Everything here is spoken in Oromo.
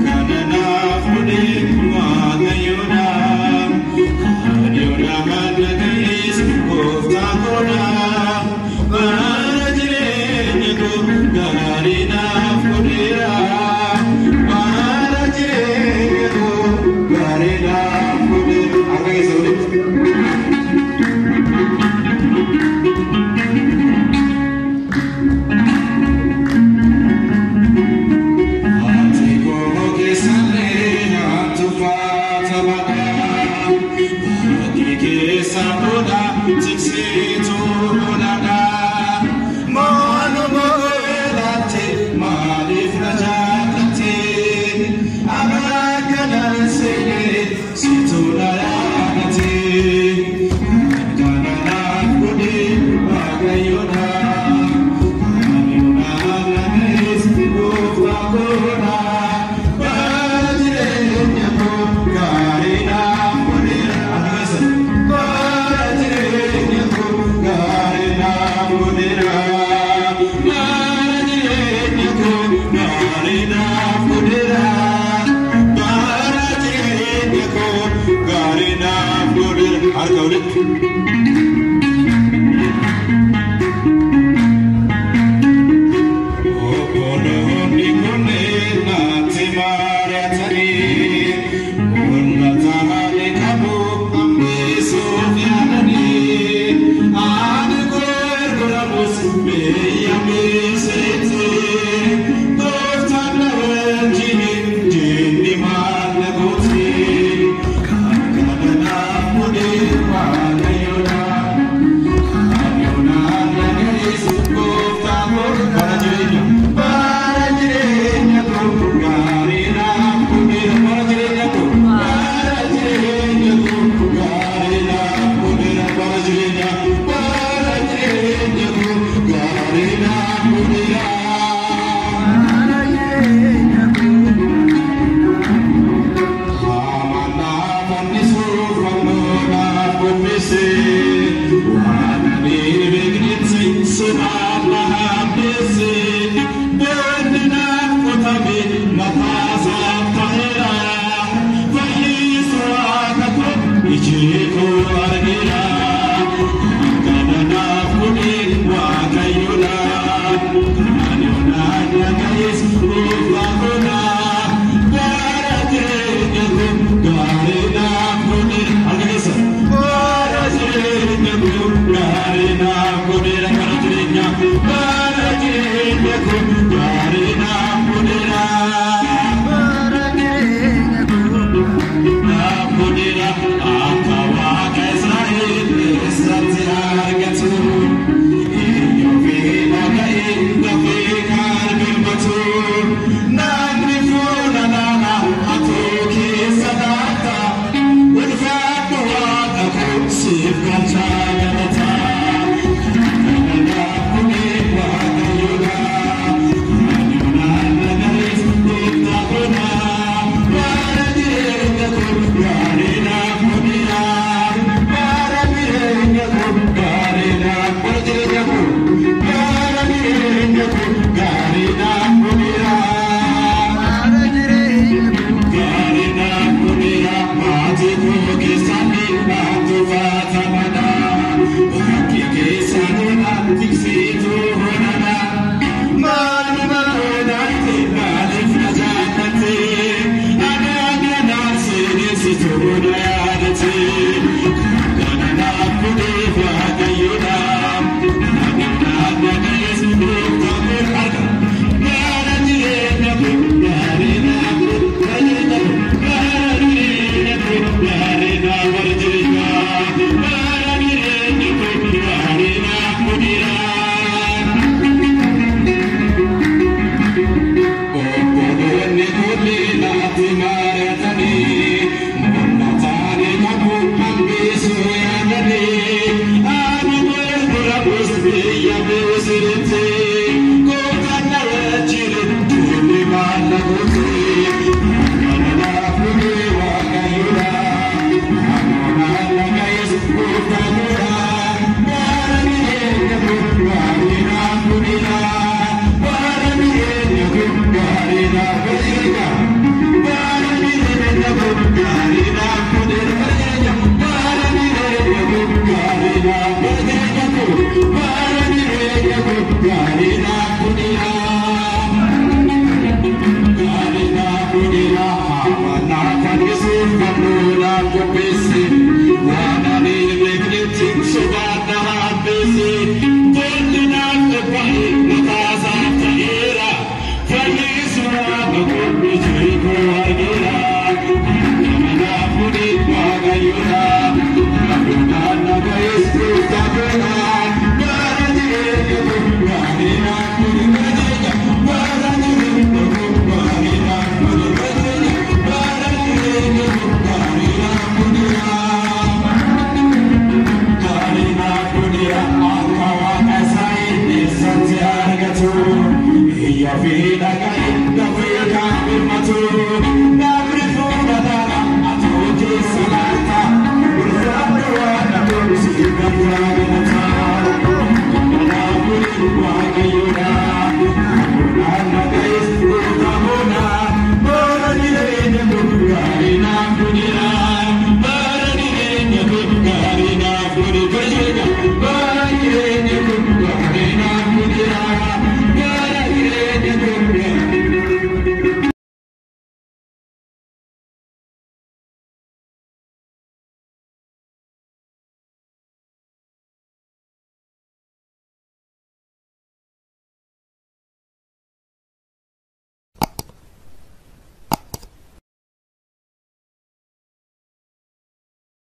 Kananaaf godhe Waaqayyoodha. Ani na ga'ees gooftaa koodha. Bara jireenya koo gaarii naaf godheera. Bara jireenya koo gaarii naaf godheera. Harka keessa walitti. Ati koo keessallee naatu faatamadha. Ati keessa godha tiksituu godhadha. Maaluma godhatte maaliif na jaallatte? Akka seenee situ na yaadate. Kana naaf godhe Waaqayyoodha. Ani na ga'ees gooftaa koodha. Bara jireenya koo gaarii naaf godheera. Akkasa. Bara jireenya koo gaarii naaf godheera. Bara jireenya koo gaarii naaf godheera. Bara jireenya koo gaarii naaf godheera. Harka walitti. Obboloonni kunneen natti mari'atanii mul'ata ani qabu hambisuuf yaadanii ani gurguramus biyya Misiritti gooftaan na wajjin diinni maal na gooti kana naaf godhe Waaqayyoodha. Bara jireenya koo gaarii naaf godheera. Bara jireenya koo bara jireenya koo gaarii naaf godheera. Bara jireenya bara jireenya koo gaarii naaf godheera. Hamaan fannisuuf fannoo naaf qopheesse. Waan ani hin beeknetti sobaan na hambeesse. Boolli naaf qotame mataa isaaf ta'eera. Fayyisuu Waaqa koo iji koo argeera. Kana naaf godhe Waaqayyoodha. Ani onaan na ga'es gooftaa koodha. Bara jireenya koo gaarii naaf godheera. Harka keessa. Bara jireenya koo gaarii naaf godheera. Bara jireenya bara jireenya koo gaarii naaf godheera. Naaf godheera. Akka Waaqa Israa'el eessatti argatu? Eenyu fi dhaga'ee dafee kan birmatu? Namni fuula laala atoo keessa laata? Ulfaadhu Waaqa koo siif galchaa galata. Kana naaf godhe Waaqayyoodha. Fi dhagaa.